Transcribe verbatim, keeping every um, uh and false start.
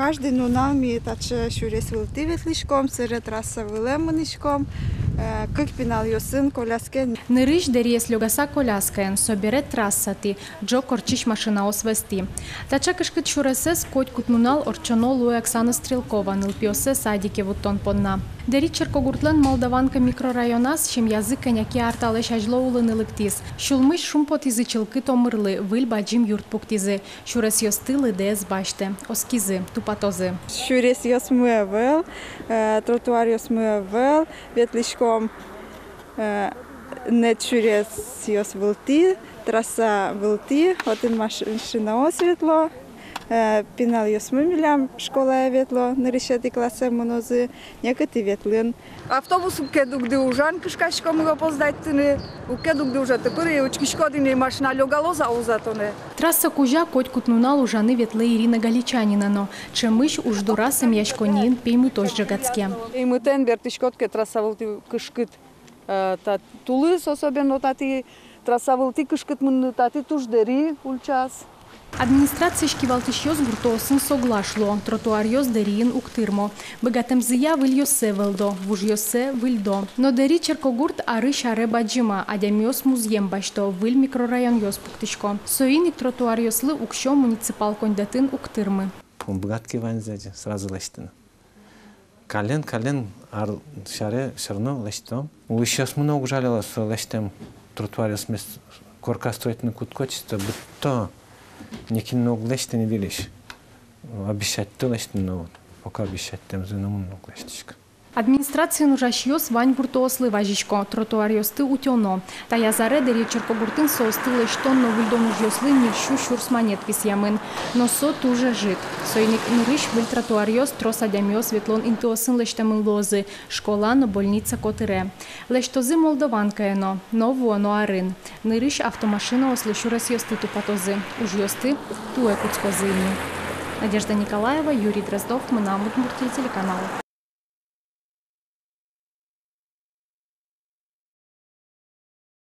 Каждый нунал ми таӵе сюрес вылтӥ ветлӥськом, собере трасса вылэ мынӥськом, э, кык пиналъёсын коляскаен. Нырысь дэриез лёгаса коляскаен, собере трассатӥ, ӝог ортчись машинаос вӧзтӥ. Таӵе кышкыт сюресэз котькуд нунал ортчоно луэ Оксана Стрелкова нылпиоссэ садике вуттон понна. Дэри Черкогуртлэн Молдаванка микрорайоназ семьязы кӧня ке ар талэсь азьло улыны лыктӥз. Сюлмысь шумпотӥзы чылкыт омырлы, выль бадӟым юрт пуктӥзы. Сюресъёсты лыдэ ӧз басьтэ, оскизы, тупатозы. Сюресъёсмы ӧвӧл, э, тротуаръёсмы ӧвӧл, ветлӥськом, э, нэт сюресъёс вылтӥ, трасса вылтӥ, отын машинаос ветло, э, пиналъёсмы милям школае ветло, нырысетӥ классэ мынозы, некытӥ ветлыны. Автобус уг ке дугды, ужан кышкаськом опоздатьтыны, уг ке дугды, уже тыпыр учкиськод ини, машина лёгалоз-а, уз-а тонэ. Трасса кузя котькуд нунал ужаны ветлэ Ирина Галичанина но. Ӵемысь уж дораз эмъяськонниын пеймытозь ӝегатске. Пеймытэн бертӥськод ке трасса вылтӥ кышкыт, э, та тулыс особенно, татӥ трасса вылтӥ кышкыт мыныны, татӥ туж дэри ульчаос. Администрациысь кивалтӥсьёс гуртоосын соглаш луо: тротуаръёс дэриын уг тырмо. Быгатэмзыя выльёссэ вӧлдо, вужъёссэ выльдо. Но Дэри Черкогурт арысь аре бадӟыма, адямиос музъем басьто, выль микрорайонъёс пуктӥсько. Соин ик тротуаръёслы уксё муниципал коньдэтын уг тырмы. Ум быгатӥськы ваньзэ сразу лэсьтыны. Каллен, каллен ар сярысь всё равно лэсьтом. Улӥсьёсмы но уг жаляло, со лэсьтэм тротуаръёсмес корка строитьны кутско, чисто быдто, нокин но уг лэсьты ни выльысь. Обещатьто лэсьтыны, но вот пока обещатьтэмзы но мон но уг лэсьтӥськы. Администрациын ужасьёс вань гуртоослы вазисько: тротуаръёсты утёно. Таяз аре Дэри Черкогуртын соосты лэсьтон но выльдон ужъёслы ньыль сю сюрс манет висъямын. Но со туж ӧжыт. Соин ик нырысь выль тротуаръёс трос адямиос ветлон интыосын лэсьтэмын луозы, школа но больница котыре. Лэсьтозы Молдаванкае но, но вуоно арын. Нырысь автомашинаослы сюресъёсты тупатозы, ужъёсты туэ кутскозы ини. Надежда Николаева, Юрий Дроздов, «Мынам Удмуртие» телеканал.